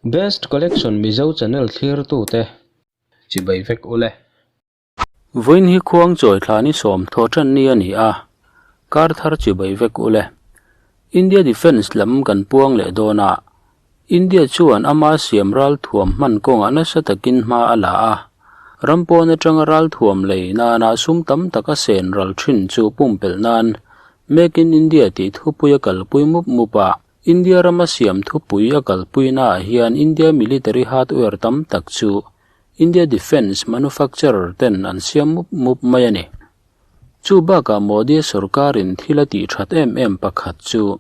Best Collection Mizo channel thlirtute chibai vek ule. Vawiin hi khuang chawi thla ni sawm thaw tan ni a ni a, kar thar chibai vek ule. India Defence lam kan puang leh dawn a, India chuan ama siam ral thuam hman kawngah nasa takin hma a la a, ram pawn atanga ral thuam lei nana sum tam taka sen ral thin chu pumpelh nan Make in India tih thupui a kalpui mup mup a, India rama siam thupui a kalpuinaah hian India military hardware tam tak chu India defence manufacturer ten an siam mup mup mai a ni. Chu bakah Modi sorkarin thil a tih that em em pakhat chu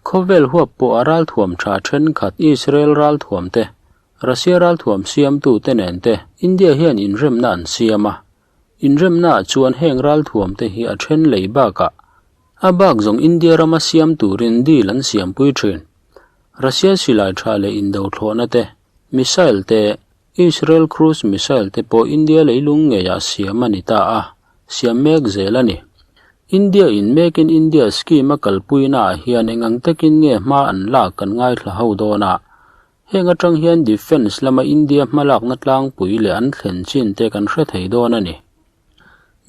khawvel huap pawh a ralthuam tha thenkhat Israel ralthuam te, Russia ralthuam siamtu te nen te India hian inremna an siam a. Inremnaah chuan heng ralthuam te hi a then lei bakah A bak zawng India rama siam turin deal an siampui thin. Russia silai tha leh indo thlawhna te, missile te, Israel cruise missile te pawh India leilung ngeiah siam a ni ta a, siam mek zel a ni. India in Make in India scheme a kalpuina ah hian eng ang takin nge hma an lak kan ngaithla ho dawn a. Heng atang hian defence lama India hmalakna tlangpui leh an thlen chin te kan hre thei dawn a ni.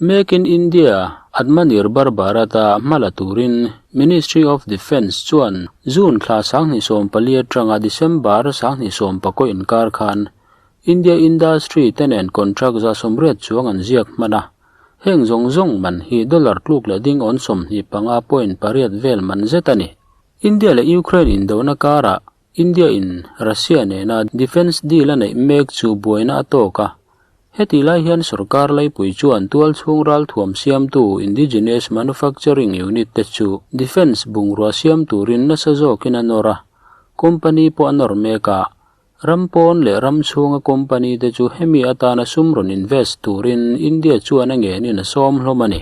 Make in India, Atmanirbhar Bharat-a hma la turin Ministry of Defence chuan June thla 2014 atanga December 2019 inkar khan India industry te nen contract 80 chuang an ziak hman a, heng zawng zawng man hi dollar tluk leh ding awn 25.8 vel man zet a ni. India leh Ukraine indona karah India in Russia nena defence deal a neih mek chu buaina a tawk a, hetih lai hian sorkar laipui chuan tualchhung ralthuam siamtu indigenous manufacturing unit te chu defence bungrua siam turin nasa zawkin a nawr a, company pawh a nawr mek a, ram pawn leh ram chhunga company te chu hemi atana sum rawn invest turin India chuan a ngenin a sawm hlawm a ni.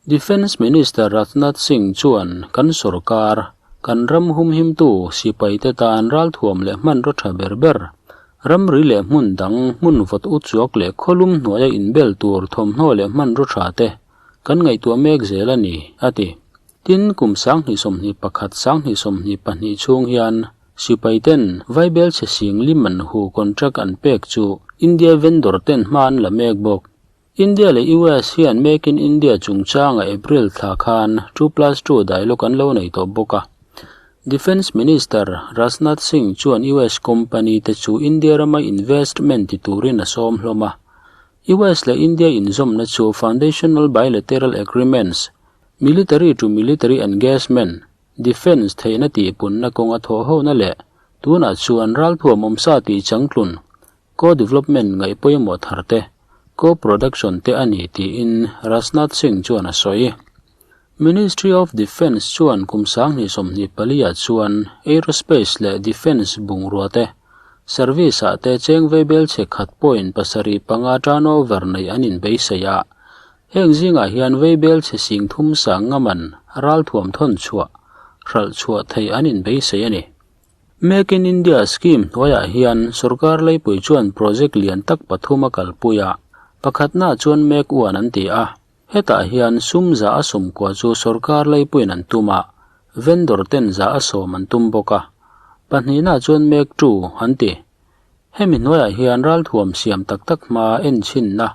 Defence Minister Rajnath Singh chuan kan sorkar, kan ram humhimtu sipaite tan ralthuam leh hmanraw tha ber ber, ramri leh hmun dang, hmun vawt utchuak leh khawlum hnuaia inbel tur thawmhnaw leh hmanraw tha te kan ngaihtuah mek zel a ni, a ti. Tin, kum 2021, 2022 chhung hian sipaiten vaibel chhe sing lim an hu contract an pek chu India vendor ten hma an la mek bawk. India leh US hian Make in India chungchanga April thla khan 2+2 dialogue an lo nei tawh bawk a. Defence Minister Rajnath Singh chuan US company te chu India rama investment ti turin a sawm hlawm a. US leh India inzawmna chu Foundational Bilateral Agreements, Military to Military Engagement, Defence theihna tihpunna kawnga thawhhona leh tunah chuan ralthuam awmsa tih changtlun Co-development ngaih pawimawh thar te, co-production te a ni tiin Rajnath Singh chuan a sawi. Ministry of Defence chuan kum 2024 ah chuan aerospace leh defence bungrua te, service ah te cheng veibel chhe khat point pasarih panga turnover neih an inbeisei a, heng zingah hian veibel chhe sing thum sang ngaman ralthuam thawn chhuah, hralh chhuah theih an inbeisei a ni. Make in India scheme hnuaiah hian sorkar leipui chuan project lian tak pathum a kalpui a, pakhatnaah chuan Make One an ti a, hetah hian sum za a sawmkua chu sorkar leipuiin an tum a, vendor ten za a sawm an tum bawk a, pahnihnaah chuan Make Two an ti. Hemi hnuaiah hian ralthuam siam tak tak hma enchhinna,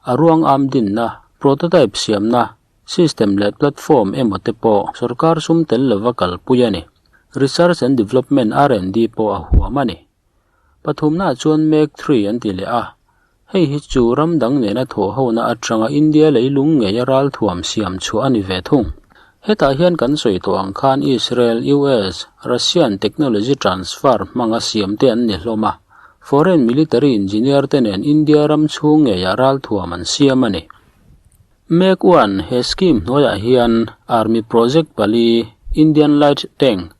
a ruang am dinna, prototype siamna, System leh platform emaw te pawh sorkar sum tel lova kalpui a ni. Research and Development, R&D, pawh a huam a ni. Pathumnaah chuan Make Three an ti leh a, hei hi chu ram dang nena thawhhona atanga India leilung ngeia ralthuam siam chhuah a ni ve thung. Hetah hian kan sawi tawh ang khan Israel, US, Russian technology transfer hmanga siam te an ni hlawm a, foreign military engineer te nen India ram chhung ngeiah ralthuam an siam a ni. Make One he scheme hnuaiah hian Army Project pali, Indian Light Tank,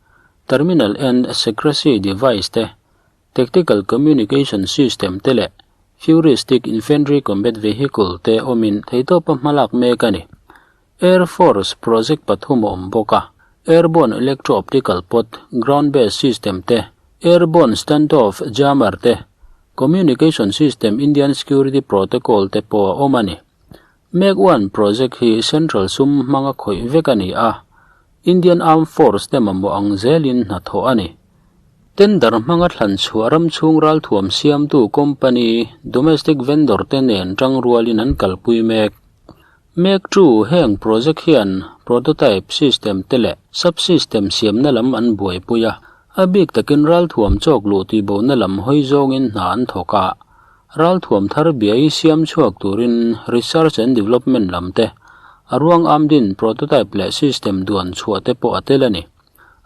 Terminal and Secrecy Device te, Tactical Communication System te leh Futuristic Infantry Combat Vehicle te awmin theihtawpa hmalak mek a ni. Air Force Project pathum a awm bawk a, Airborne Electro-Optical Pod, Ground-Based System te, Airborne Standoff Jammer te, Communication System Indian Security Protocol te pawh a awm a ni. Make One project hi central sum hmanga khawih vek a ni a, Indian Armed Force te mamawh ang zelin hnathawh a ni. Tender hmanga thlan chhuah ram chhung ralthuam siamtu company, domestic vendor te nen tangrualin an kalpui mek. Mek chu heng project hian prototype system te leh sub-system siamna lam an buaipui a, a bik takin ralthuam chawk luh tihbohna lam hawi zawngin hna an thawk a. Ralthuam thar biai siam chhuak turin research and development lam te, a ruang amdin prototype leh system duan chhuah te pawh a tel a ni.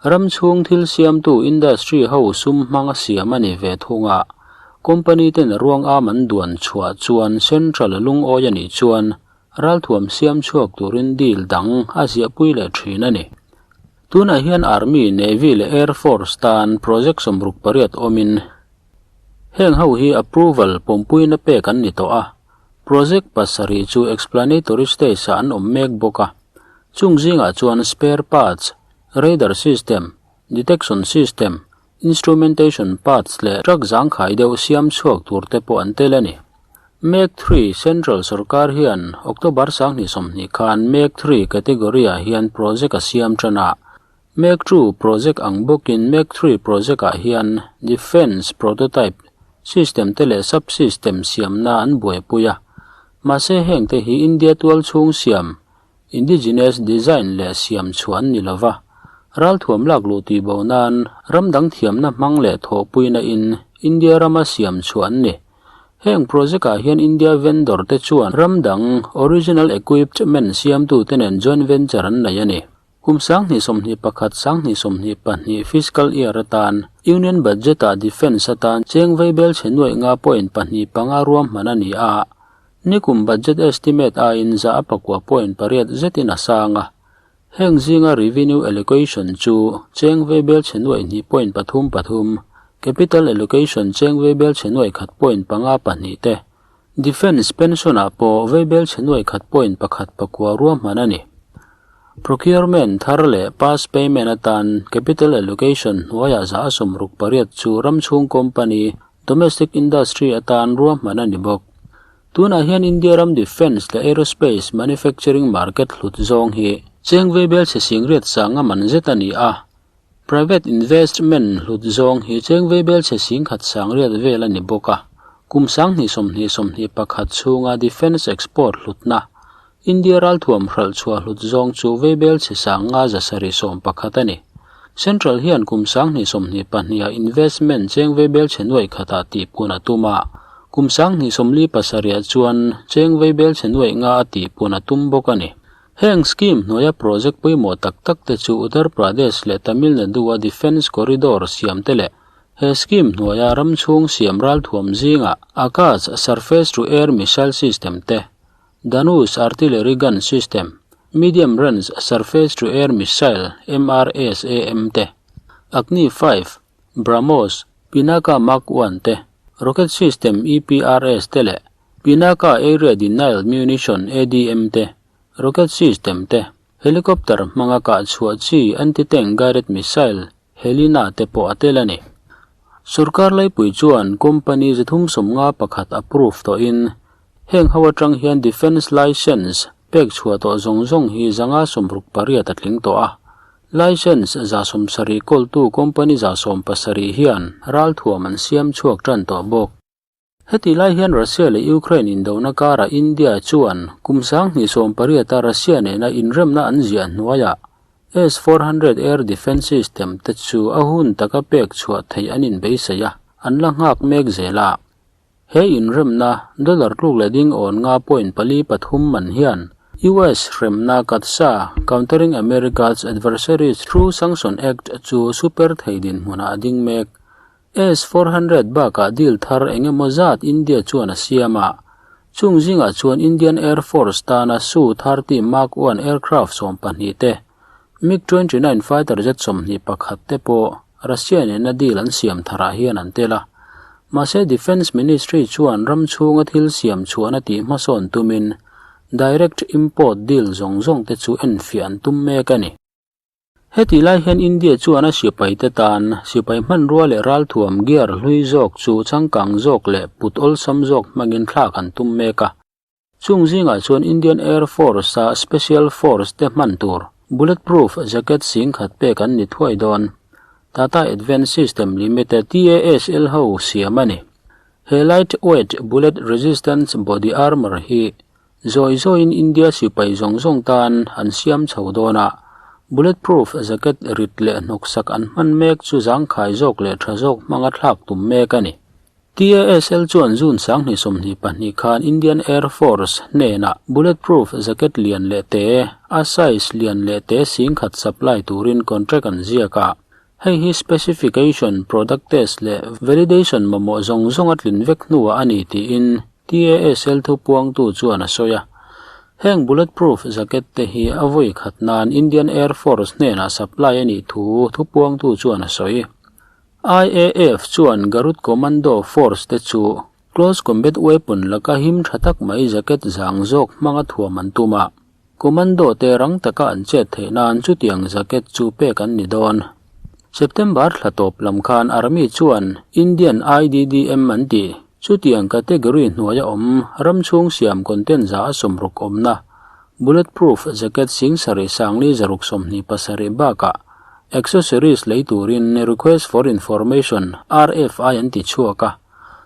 Ram chhung thil siamtu industry ho sum hmang a siam a ni ve thung a, company ten ruang am an duan chhuah chuan central a lungawi a nih chuan ralthuam siam chhuak turin deal dang a ziahpui leh thin a ni. Tunah hian Army, Navy leh Air Force tan project 68 awmin heng ho hi approval pawmpuina pek an ni tawh a, project pasarih chu explanatory stage ah an awm mek bawk a. Chung zingah chuan spare parts, radar system, detection system, instrumentation parts leh truck zangkhai deuh siam chhuak tur te pawh an tel a ni. Make three Central sorkar hian October 2020 khan Make three category ah hian project a siam tan a. Make two project ang bawkin Make three project ah hian defence prototype system te leh sub-system siamna an buaipui a. Mahse heng te hi India tual chhung siam Indigenous design leh siam chhuah an ni lo va, ralthuam lak luh tih bo nan ram dang thiamna hmang leh thawhpuina in India rama siam chhuah an ni. Heng project ah hian India vendor te chuan ram dang original equipment siamtu te nen joint venture an nei a ni. Kum 2021, 2022 fiscal year atan Union Budget ah Defence atan cheng veibel chhe nuaih nga point pahnih panga ruahman a ni a. Nikum budget estimate aiin za a pakua point pariat zetin a sang a. Heng zinga revenue allocation chu cheng veibel chhe nuaih hnih point pathum pathum, capital allocation cheng veibel chhe nuaih khat point panga pahnih te, defence pension ah pawh veibel chhe nuaih khat point pakhat pakua ruahman a ni. Procurement thar leh past payment atan capital allocation hnuaiah za a 68 chu ramchhung company, Domestic industry atan ruahman a ni bawk. Tunah hian India ram defence leh aerospace manufacturing market hlut zawng hi cheng veibel chhe singriat sanga man zet a ni a. Private investment hlut zawng hi cheng veibel chhe singkhat sangriat vel a ni bawk a. Kum 2020, 21 chhunga defence export hlutna, India ralthuam hralh chhuah hlut zawng chu veibel chhe sanga 711 a ni. Central hian kum 2022 ah investment cheng veibel chhe nuaih khatah tihpun a tum a, kum 2047 ah chuan cheng veibel chhe nuaih nga a tihpun a tum bawk a ni. Heng scheme hnuaia project pawimawh tak tak te chu Uttar Pradesh leh Tamil Nadu a Defence Corridor siam te leh he scheme hnuaia ram chhung siam ralthuam zingah Akash Surface to Air Missile System te, Dhanush Artillery Gun System, Medium Range Surface-to-Air Missile, MRSAM, te, Agni 5, BrahMos, Pinaka Mark I te, Rocket System EPRS te leh Pinaka Area Denial Munition, ADM, te, Rocket System te, Helicopter hmanga kah chhuah chi Anti-Tank Guided Missile, Helina te pawh a tel a ni. Sorkar laipui chuan company 351 approve tawhin heng ho atang hian defence licence pek chhuah tawh zawng zawng hi 568 a tling tawh a. Licence 170 kawltu company 170 hian ralthuam an siam chhuak tan tawh bawk. Heti lai hian Russia leh Ukraine indona karah India chuan kum 2018 a Russia nena inremna an ziah hnuaiah S-400 air defence system te chu a hun taka pek chhuah theih an inbeisei a, an la nghak mek zel a. He inremna dollar tluk leh ding awn nga point pali pathum man hian US hremna katsa Countering America's Adversaries Through Sanction Act chu super thei dinhmunah a ding mek. S-400 bakah deal thar eng emaw zat India chuan a siam a, chung zingah chuan Indian Air Force tana Su-30 Mark I aircraft 12 te, MiG-29 fighter jet 21 te pawh Russia nena deal an siam tharah hian an tel a. Mahse Defence Ministry chuan ram chhunga thil siam chhuahna tih hmasawn tumin direct import deal zawng zawng te chu enfiah an tum mek a ni. Heti lai hian India chuan a sipai te tan sipai hmanrua leh ralthuam gear hlui zawk chu changkang zawk leh put awlsam zawk hmangin thlak an tum mek a. Chung zingah chuan Indian Air Force a Special Force te hman tur bulletproof jacket 10,000 pek an ni thuai dawn. Tata Advanced System Limited, TASL, ho siam a ni. He lightweight bullet resistance body armour hi zawi zawiin India sipai zawng zawng tan an siam chho dawn a, bulletproof jacket rit leh hnawksak an hman mek chu zangkhai zawk leh tha zawk hmanga thlak tum mek a ni. TASL chuan June 2022 khan Indian Air Force hnenah bulletproof jacket lian leh te, a size lian leh te singkhat supply turin contract an ziak a. Hei hi specification, product test leh validation mamawh zawng zawng a tlin vek hnuah a ni tiin TASL thupuangtu chuan a sawi a. Heng bulletproof jacket te hi a vawi khat nan Indian Air Force hnenah supply a nih thu thupuangtu chuan a sawi. IAF chuan Garud Commando Force te chu Close Combat Weapon laka him tha tak mai jacket zang zawk hmanga thuam an tum a, Commando te rang taka an chet theih nan chutiang jacket chu pek an ni dawn. September thla tawp lam khan Army chuan Indian IDDM an tih chutiang category hnuaia awm ram chhung siam content za a sawmruk awmna Bulletproof jacket singsarih sangli zaruk 27 bakah Accessories lei turin Request for Information, RFI, an ti chhuak a.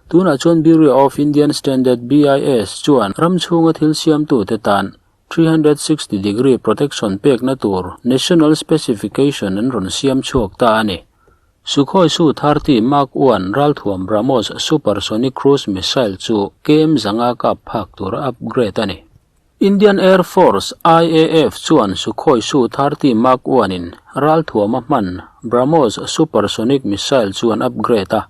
Tunah chuan Bureau of Indian Standard, BIS, chuan ram chhunga thil siamtute tan 360 degree protection pekna tur National Specification an rawn siam chhuak ta a ni. Sukhoi Su-30 Mark I ralthuam BrahMos supersonic cruise missile chu KM zanga kap phak tura upgrade a ni. Indian Air Force, IAF, chuan Sukhoi Su-30 Mark I-in ralthuam a hman BrahMos supersonic missile chu an upgrade a,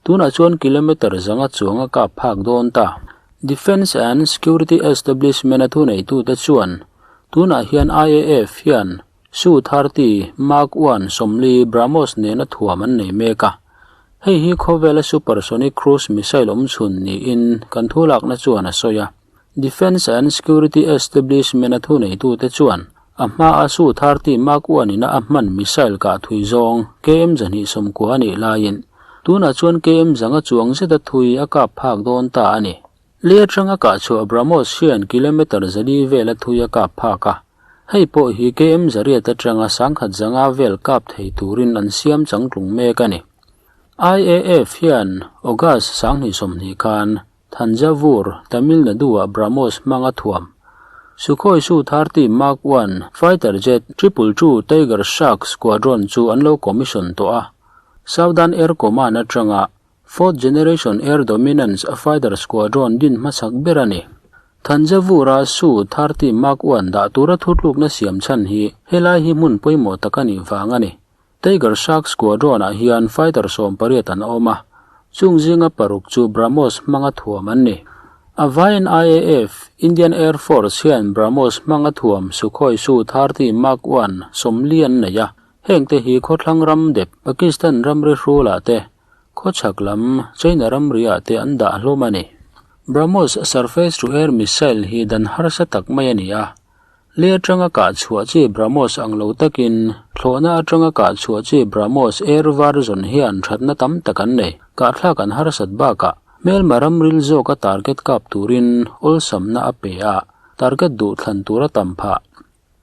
tunah chuan kilometre zanga chuang a kap phak dawn ta. Defence and Security Establishment-a thuneitute chuan tunah hian IAF hian Su-30 Mark I 40 BrahMos nena thuam an nei mek a, hei hi khawvela supersonic cruise missile awmchhun niin kan thulakna chuan a sawi a. Defence and Security Establishment-a thuneitute chuan a hmaa Su-30 Mark I-ina a hman missile kah thui zawng KM 290 a nih laiin tunah chuan KM zanga chuang zeta thui a kap phak dawn ta a ni. Lei atanga kah chhuah BrahMos hian kilometre 400 vela thui a kap phak a, hei pawh hi KM 800 atanga sangkhat zanga vel kap thei turin an siam changtlung mek a ni. IAF hian August 2020 khan Thanjavur, Tamil Nadu-ah BrahMos hmanga thuam. Sukhoi Su-30 Mark I fighter jet Triple Two Tiger Shark Squadron chu an lo commission tawh a. Southern Air Command atanga Fourth Generation Air Dominance Fighter Squadron din hmasak ber a ni. Thanjavur-a Su-30 Mark I dah tura thutlukna siam chhan hi helai hi hmun pawimawh tak a nih vang a ni. Tiger Shark Squadron-ah hian fighter 18 an awm a, chung zinga paruk chu BrahMos hmanga thuam an ni. A vaiin IAF, Indian Air Force, hian BrahMos hmanga thuam Sukhoi Su-30 Mark I 40 an nei a, hengte hi khawthlang ram dep Pakistan ramri hrulah te, khawchhak lam China ramriah te an dah hlawm a ni. BrahMos surface-to-air missile hi dan harsa tak mai a ni a, Lei atanga kah chhuah chi BrahMos ang lo takin, thlawhna atanga kah chhuah chi BrahMos Air version hian thatna tam tak an nei. Kahthlak an harsat bakah, hmelma ramril zawka target kap turin awlsamna a pe a, target duh thlan tur a tam phah.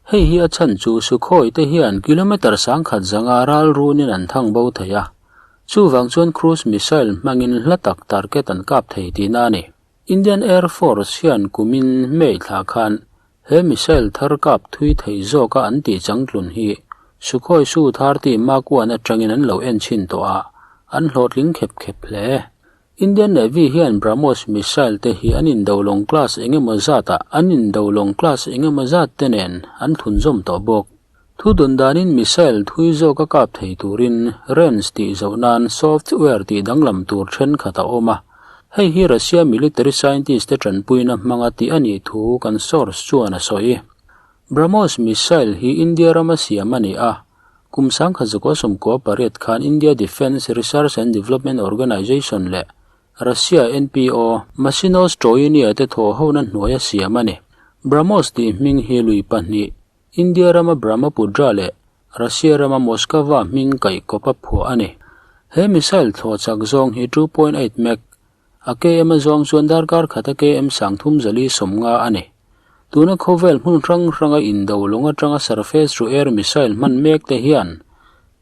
Hei hi a chhan chu Sukhoi te hian kilometre 10,000 zanga ral runin an thang bo thei a, chuvang chuan cruise missile hmangin hla tak target an kap thei tihna a ni. Indian Air Force hian kumin May thla khan he missile thar kap thui thei zawka an tih changtlun hi Sukhoi Su-30 Mark I atangin an lo en chhin tawh a, an hlawhtling khep khep hle. Indian Navy hian BrahMos missile te hi an indolawng class engemaw zatah an indolawng class engemaw zat te nen an thunzawm tawh bawk. Thu dun danin missile thui zawka kap thei turin range tih zoh nan software tih danglam tur thenkhat a awm a. Hei hi Russia military scientist te tanpuina hmanga tih a nih thu kan source chuan a sawi. BrahMos missile hi India rama siam a ni a, kum 1998 khan India Defence Research and Development Organisation leh Russia NPO Mashinostroyeniya te thawhhona hnuaia siam a ni. BrahMos tih hming hi lui pahnih India rama Brahmaputra leh Russia rama Moskva hming kaih kawp a phuah a ni. He missile thlawh chak zawng hi 2.8 Mach, a km a zawng chuan darkar khata km 3450 a ni. Tuna khawvel hmun hrang hranga indo lawng atanga surface to air missile hman mek te hian.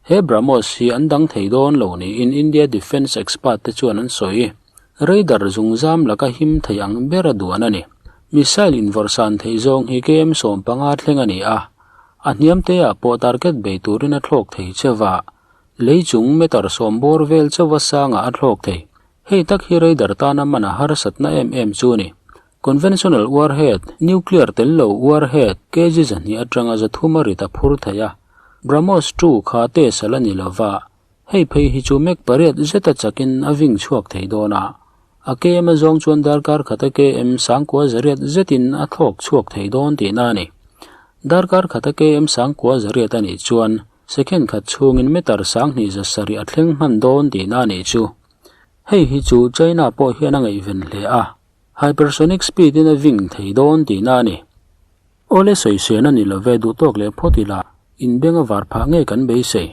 He BrahMos hi an dang thei dawn lo niin India defence expert te chuan an sawi. Radar zungzam laka him thei ang bera duan a ni. Missile invawrhsan theih zawng hi KM 15 thleng a ni a, a hniam te ah pawh target bei turin a thlawk thei cheuva, lei chung meter sawm bawr vel chauva sangah a thlawk thei. Hei tak hi radar tana man a harsatna em em chu a ni. Conventional warhead, nuclear tel lo warhead, kg 200 atanga 300 a rit a phur thei a. BrahMos 2 kha test a la ni lova, hei phei hi chu mek pariat zeta chakin a ving chhuak thei dawn a. A KM a zawng chuan darkar khata KM sangkua zariat zetin a thlawk chhuak thei dawn tihna a ni. Darkar khata KM sangkua zariat a nih chuan second khat chhungin meter 2700 a thleng hman dawn tihna a nih chu. Hei hi chu China pawh hian a ngaihven hle a, hypersonic speed in a ving thei dawn tihna a ni. Awle sawisena ni love duh tawk leh phawt ila, inbeng a var phah ngei kan beisei.